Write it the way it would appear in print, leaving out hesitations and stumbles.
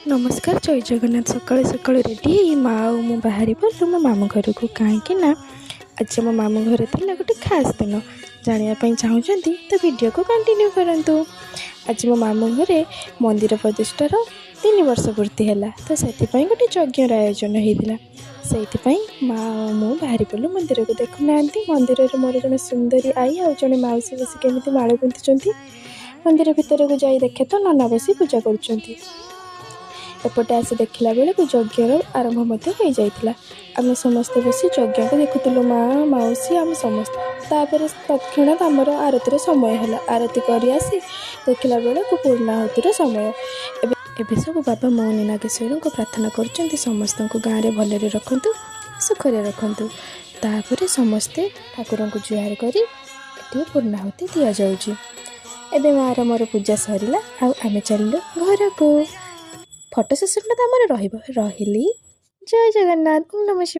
ନମସ୍କାର, ଜୟ ଜଗନ୍ନାଥ। ସକାଳୁ ସକାଳୁ ରେଡ଼ି ହେଇ ମା ଆଉ ମୁଁ ବାହାରି ପଡ଼ିଲୁ ମୋ ମାମୁଁ ଘରକୁ, କାହିଁକି ନା ଆଜି ମୋ ମାମୁଁ ଘରେ ଥିଲା ଗୋଟେ ଖାସ୍ ଦିନ। ଜାଣିବା ପାଇଁ ଚାହୁଁଛନ୍ତି ତ ଭିଡ଼ିଓକୁ କଣ୍ଟିନ୍ୟୁ କରନ୍ତୁ। ଆଜି ମୋ ମାମୁଁ ଘରେ ମନ୍ଦିର ପ୍ରତିଷ୍ଠାର 3 ବର୍ଷ ପୂର୍ତ୍ତି ହେଲା, ତ ସେଥିପାଇଁ ଗୋଟେ ଯଜ୍ଞର ଆୟୋଜନ ହେଇଥିଲା। ସେଇଥିପାଇଁ ମା ଆଉ ମୁଁ ବାହାରି ପଡ଼ିଲୁ ମନ୍ଦିରକୁ। ଦେଖୁନାହାନ୍ତି, ମନ୍ଦିରରେ ମୋର ଜଣେ ସୁନ୍ଦରୀ ଆଈ ଆଉ ଜଣେ ମାଉସୀ ବସି କେମିତି ମାଳ ଗୁନ୍ଥୁଛନ୍ତି। ମନ୍ଦିର ଭିତରକୁ ଯାଇ ଦେଖେ ତ ନନା ବସି ପୂଜା କରୁଛନ୍ତି। ଏପଟେ ଆସି ଦେଖିଲା ବେଳକୁ ଯଜ୍ଞର ଆରମ୍ଭ ମଧ୍ୟ ହେଇଯାଇଥିଲା। ଆମେ ସମସ୍ତେ ବସି ଯଜ୍ଞକୁ ଦେଖୁଥିଲୁ, ମା, ମାଉସୀ, ଆମେ ସମସ୍ତେ। ତାପରେ ତତ୍କ୍ଷଣାତ୍ ଆମର ଆରତୀର ସମୟ ହେଲା। ଆରତୀ କରି ଆସି ଦେଖିଲା ବେଳକୁ ପୂର୍ଣ୍ଣାହୁତିର ସମୟ। ଏବେ ଏବେ ସବୁ ବାବା ମୌନି ନାଗେଶ୍ୱରଙ୍କୁ ପ୍ରାର୍ଥନା କରୁଛନ୍ତି, ସମସ୍ତଙ୍କୁ ଗାଁରେ ଭଲରେ ରଖନ୍ତୁ, ସୁଖରେ ରଖନ୍ତୁ। ତାପରେ ସମସ୍ତେ ଠାକୁରଙ୍କୁ ଜୁହାର କରି ଏଠି ପୂର୍ଣ୍ଣାହୁତି ଦିଆଯାଉଛି। ଏବେ ମାଆର ମୋର ପୂଜା ସରିଲା ଆଉ ଆମେ ଚାଲିଲୁ ଘରକୁ। ଫଟୋ ସେସନ୍ଟା ତ ଆମର ରହିବ। ରହିଲି, ଜୟ ଜଗନ୍ନାଥ, ଓମ୍ ନମଃ ଶିବାୟ।